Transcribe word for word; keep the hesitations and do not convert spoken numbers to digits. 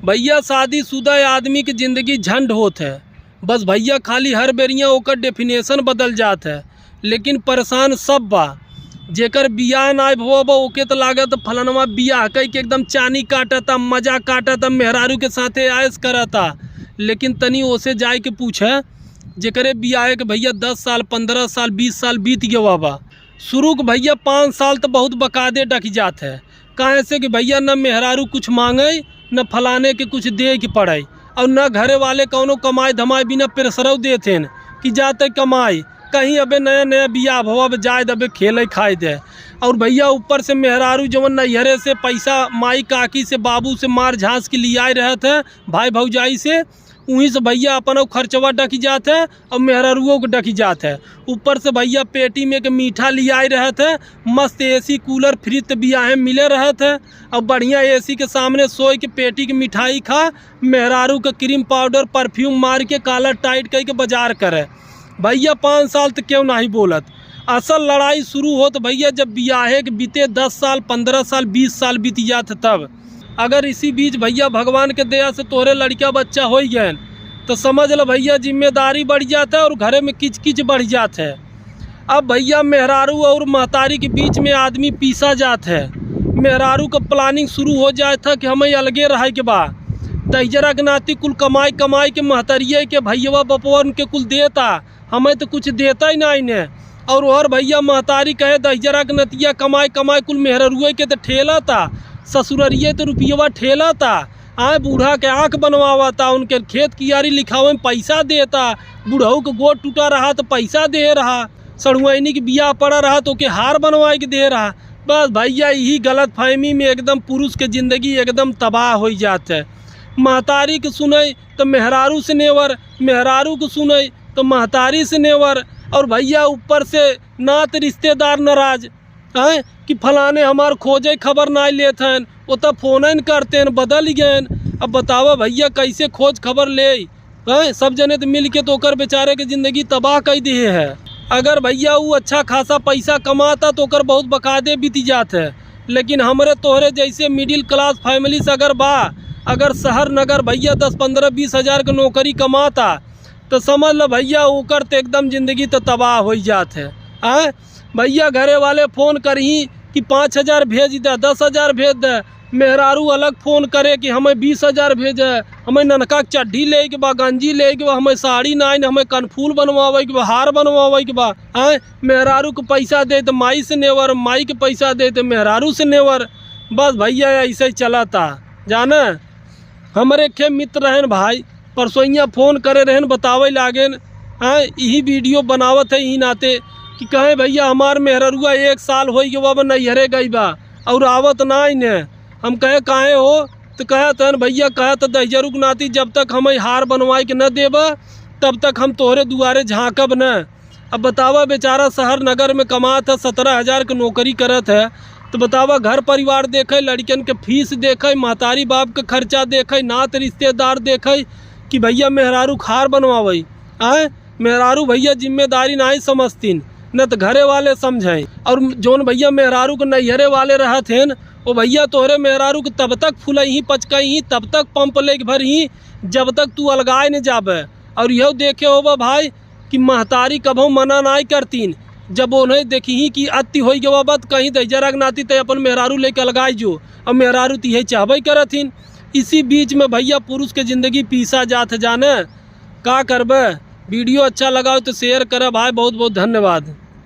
भइया, शादीशुदा आदमी के जिंदगी झंड होत है। बस भइया, खाली हर बेरिया ओकर definition बदल जात है, लेकिन परेशान सब बा। जेकर बियाह नाय भवा बा, ओके त लागत फलनवा बियाह कइ के एकदम चानी काटता, मजा काटता, मेहरारू के साथे ऐश करता। लेकिन तनी ओसे जाए के पूछे, जेकरे बियाहे के भइया दस साल, पन्द्रह साल, बीस साल बीत गवा बा। शुरू के भइया पाँच साल त बहुत बकायदे डक जात है, काहे से कि भइया न मेहरारू कुछ मांगे, न फलाने के कुछ दे के पड़े, और न घरे वाले कौनो कमाई धमाई बिना प्रेशरौ देत हैं कि जाते कमाई, कहीं अबे नया नया बियाह भवा, अब जाए दबे खेले खाए दे। और भइया ऊपर से मेहरारू जवन नैहरे से पैसा माई काकी से बाबू से मार झांस के लियाए रहत है, भाई भौजाई से, उहीं से भइया अपन खर्चवा डक जात है और मेहरारुओ के डक जात है। ऊपर से भइया पेटी में के मीठा लियाए रहत है, मस्त AC cooler fridge त बियाहे मिले रहत है। अब बढ़िया AC के सामने सोए के पेटी के मिठाई खा, मेहरारू के cream powder perfume मार के collar tight कइ के बाजार करे। भइया पाँच साल त केहू नाहीं बोलत। असल लड़ाई शुरू होत भइया जब बियाहे के बीते दस साल, पन्द्रह साल, बीस साल बीत जात तब। अगर इसी बीच भइया भगवान के दया से तोहरे लड़का बच्चा होइ गए त समझ ल भइया जिम्मेदारी बढ़ जात है और घरे में किचकिच बढ़ जात है। अब भइया मेहरारू और महतारी के बीच में आदमी पीसा जात है। मेहरारू का planning शुरू हो जात है कि हमें अलगे रहे के बा। दहिजरा के नाती कुल कमाई कमाई के महतरिये के भइयवा बपवा उनके कुल देता, हमें त कुछ देता ही नाहीं ने। और ओहर भइया महतारी कहे दहिजरा के नतिया कमाई कमाई कुल मेहररुए के त ठेलता, ससुररिये त रुपियवा ठेलता। आए बूढ़ा के आँख बनवावता, उनके खेत कियारी लिखावे में पैसा देता, बुढ़ऊ के गोड़ टूटा रहा त पैसा दे रहा, सड़ुआइनी के बियाह पड़ा रहा त ओके हार बनवाए के दे रहा। बस भइया यही गलतफहमी में एकदम पुरुष के जिंदगी एकदम तबाह होइ जात है। महतारी के सुनई त मेहरारू से नेवर, मेहरारू के सुनई त महतारी से नेवर। और भइया ऊपर से नात रिश्तेदार नाराज, हैं, कि फलाने हमार खोजे खबर नाहीं लेत हैं, वो त फोन न करते हैं, बदल गए हैं। अब बतावा भइया कैसे खोज खबर ले, हैं? सब जने त मिल के त ओकर बेचारे के जिंदगी तबाह कइ दिहे है। अगर भइया ऊ अच्छा खासा पैसा कमाता त ओकर बहुत बकायदे बीत जात है, लेकिन हमरे तोहरे जैसे middle class family से अगर बा, अगर शहर नगर भइया दस पन्द्रह बीस हजार के नौकरी कमाता त समझ ल भइया ओकर त एकदम जिंदगी त तबाह होइ जात है। आय भइया घरे वाले फोन करही कि पाँच हजार भेज दे, दस हजार भेज दे, मेहरारू अलग फोन करे कि हमें बीस हजार भेजे, हमें ननका के चड्ढी लेइ के बा, गंजी लेइ के बा, हमें साड़ी नाइन, हमें कनफूल बनवावे के बा, हार बनवावे के बा। आय मेहरारू के पैसा दे त माई से नेवर, माई के पैसा दे त मेहरारू से नेवर। बस भइया ऐसे ही चलता जाने। हमरे खे मित्र रहन भाई, परसोइया फोन करे रहन, बतावे लागेन, हैं, यही वीडियो बनावत है यही नाते कि कहे भइया हमार मेहररुआ एक साल होइ गवा बा नैहरे गई बा और आवत नाई ने। हम कहे काहे हो, त कहत हन भइया कहत दहिजरू के नाती जब तक हमें हार बनवाए के न देबा तब तक हम तोहरे दुआरे झाँकब न। अब बतावा बेचारा शहर नगर में कमात है, सत्रह हजार के नौकरी करत है, त बतावा घर परिवार देखे, लड़िकन के फीस देखे, महतारी बाप के खर्चा देखे, नात रिश्तेदार देखे कि भइया मेहरारू खार बनवावे। आय मेहरारू भइया जिम्मेदारी नाहीं समझतीन, न त घरे वाले समझें। और जौन भइया मेहरारू के नैहरे वाले रहत हैं, वो भइया तोहरे मेहरारू के तब तक फुलइहीं पचकइहीं, तब तक पंप लेके भरहीं, जब तक तू अलगाए न जाबे। और यहू देखे होबा भाई, कि महतारी कभो मना नाई करतीन। जब उन्हें देखिहीं कि अति होई गवा बा, त कहीं दहिजरा के नाती ते अपन मेहरारू लेके अलगाई जो, अब मेहरारू त इहे चाहबे करथिन। इसी बीच में भइया पुरुष के जिंदगी पीसा जात है जाने, का करबे। वीडियो अच्छा लगाओ तो share करे भाई, बहुत बहुत धन्यवाद।